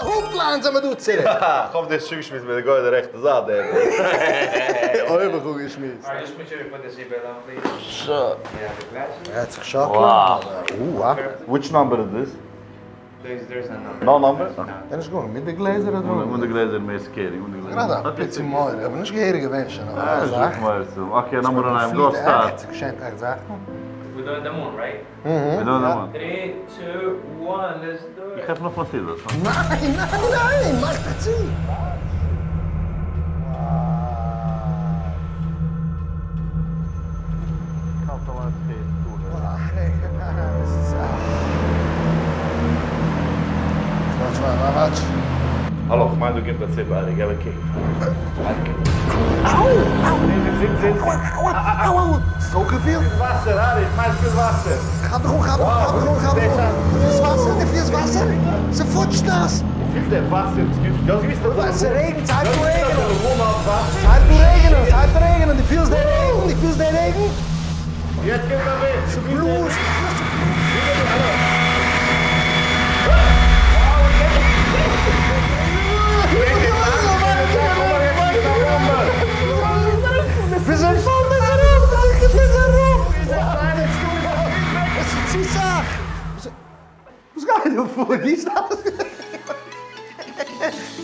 הופלא אונז זעמער דא צוריק. איך האף דו האסט שוין געשמועסט מיט די גוי די רעכטע זייט דער. אוי האב איך אפגעשמועסט. ער האט זיך שאקלען? אוה. Which number is this? No number? ער נישט גאר מיט די גלעזער אדער אן די גלעזער מער scary אן די גלעזער. גראדע א פיצי מויל, איך בין נישט געהעריג געווען שוין אבער א זאך. Okay number nine go start. ס'געשענט עכט זאכן. We doing the moon, right? We doing the moon. Three, two, one, let's do it. איך עפן אויף מיין סידור. ניין ניין ניין! מאך דיך צו! האלא, כ'מיין דא קומט א ציפ ארי, געב א קוק. אאו! אאו! אאו! אאו! סאו געפילט? וואסער, ארי, כ'מיין ס'איז וואסער. כאפ דיך אן, כאפ דיך אן, כאפ דיך אן, כאפ דיך אן. דו פילסט וואסער? דו פילסט וואסער? ס'פוטשט נאס! פילסט די וואסער? דו האסט געוויסט אז ס'רעגנט, ס'הייבט אן רעגענען! ס'הייבט אן רעגענען, ס'הייבט אן רעגענען, דו פילסט די רעגן? דו פילסט די רעגן? יעצט קומט א ווינט! ס'בלאזט! וואס גייט דא פאר? ווי איז דאס?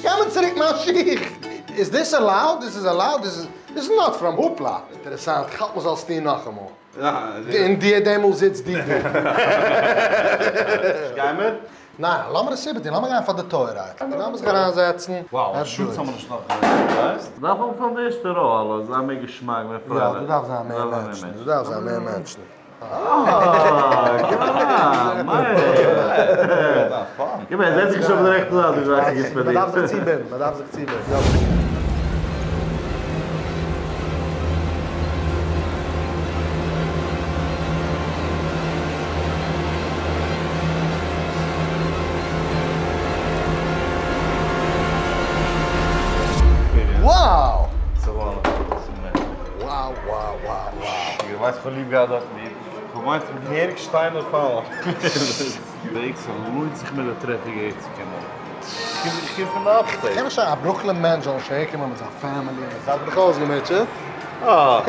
געב מיר צוריק מיין שיך! Is this allowed? This is allowed? This is not from Hoopla. אינטערעסאנט, כ'האלט מ'זאל עס טון נאכאמאל. און די דעמאלס זיצט די דא. גיימער? ניין, לאמיר עס איבערטון, לאמיר גיין פאר די tour ride. לאמיר זיך אריינזעצן. Wow, א שאד ס'האמיר נישט נאך געזעצן, ווייסט? דארף האבן פאר די ערשטע row אלע, זיין מער געשמאק, מער פרייליך. יא, דא דארף זיין מער מענטשן, דא דארף זיין מער מענטשן. אה, גיב אריין, מאיר. גיב אהער, זעץ זיך נישט אויף די רעכטע זייט, דו ווייסט איך גיב פאר דיר. מ'דארף זיך צובינדן, מ'דארף זיך צובינדן. Wow! Wow wow wow wow. איך ווייס איך האב ליב געהאט דארט מיט. איך מיין ס'איז געהעריג שטיינער פאלן. וועג ס'לוינט זיך מיט די traffic אהער צו קומען. איך קום פון די upstate. קען נישט זיין א ברוקלין מענטש זאל נישט אהער קומען מיט זיין family און זיי האבן דיך אויסגעמוטשעט. אה.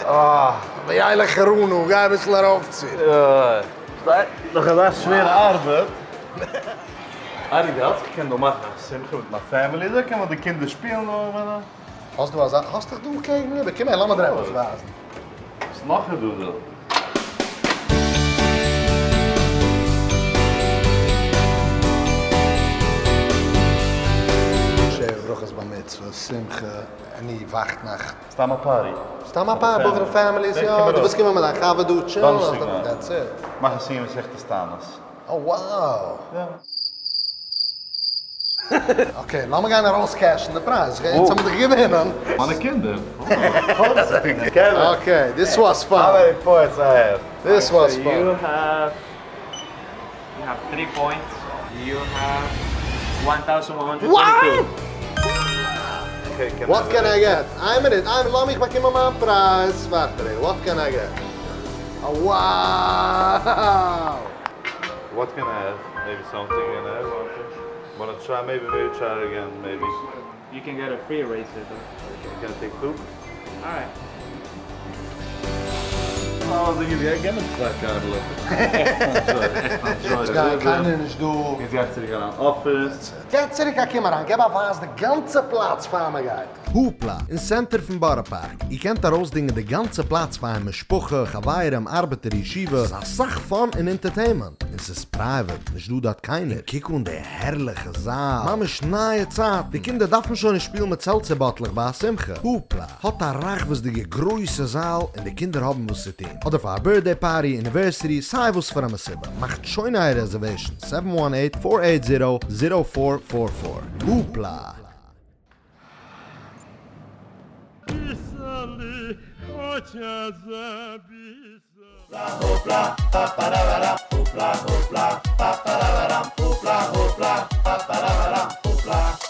אה. וילך חרנו, גיי אביסל ארויפצו. יא. נאך אזא שווערע ארבעט. ארי די האלטסט איך קען דא מאכן א שמחה מיט מיין family דא קען מען די קינדער שפילן דא און דא. האסט דא אזא האסט דיך דא קעגן איבער קום הער לאמיר דיר עפעס ווייזן. וואס נאך איז דא דא? שבע ברכות בר מצוה, שמחה, any וואכטנאכט. סתם א party. סתם א party, בחורים families, יא, דו ווילסט קומען מיט דיין חבר דא chill ן, that's it. מאך א סיום מסכת תענית. Oh wow! יא. Okay, לאמיר גיין ארויס cash ן די prize, אונז האבן דיך געווינען. מיינע קינדער. Okay, this was fun. How many points I have? This was fun. You have you have three points. You have 1,122. What? What can I get? איין מינוט, איין מינוט, לאמיך באקומען מיין פרייז. ווארט א רגע, what can I get? Wow! What can I have? Maybe something can I have? Wanna try maybe maybe try it again maybe. You can get a free eraser though. Can I take two? Alright. אה, זיי געבן געבן צוויי קארטלעך. יעצט גייען קיינער נישט דא. יעצט גייט צוריק אריין אפיס. גיי צוריק א קום אריין, געב א ווייז די גאנצע פלאץ פאר מען גייט. Hoopla, אין center פון בארא פארק. איר קענט ארויסדינגען די גאנצע פלאץ פאר אייער משפחה, חברים, ארבעטער, ישיבה. ס'איז אסאך fun און entertainment. און ס'איז private, נישט דא דארט קיינער. און קוק אן די הערליכע זאל, ממש נייע צייטן. די קינדער דארפן שוין נישט שפילן מיט seltzer באטלעך ביי א שמחה. Hoopla האט א רחבות'דיגע גרויסע זאל און די קינדער האבן וואס צו טון. אדער פאר א birthday party, anniversary, סיי וואס פאר א מסיבה. מאכט שוין אייער reservation, seven one eight, four eight zero, zero four four four. Hoopla! Hoopla, hoopla, pa pa ra ba ram, hoopla, hoopla, pa pa ra ba ram, hoopla.